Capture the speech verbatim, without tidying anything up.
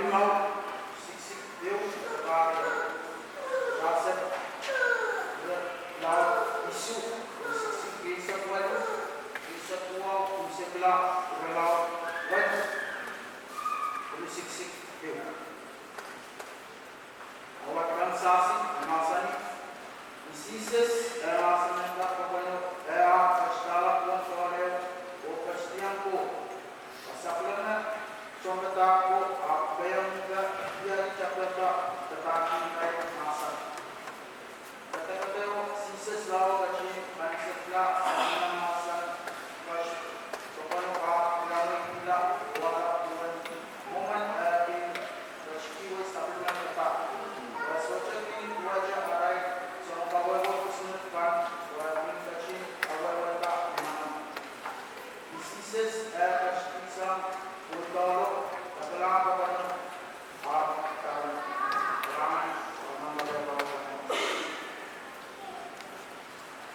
Laud siksik ehu, Mehkot Joseph, laud isuh, siksik eisek waluh, eisek waluh, siksik laud waluh, siksik ehu. Howard Ransasi, mahsanih, Sises, eh, mahsanih, kapweno, eh, ah, pastala pwon soale, oh pastian ko, pasapwlana, sounpadahk ko, ah, pwehn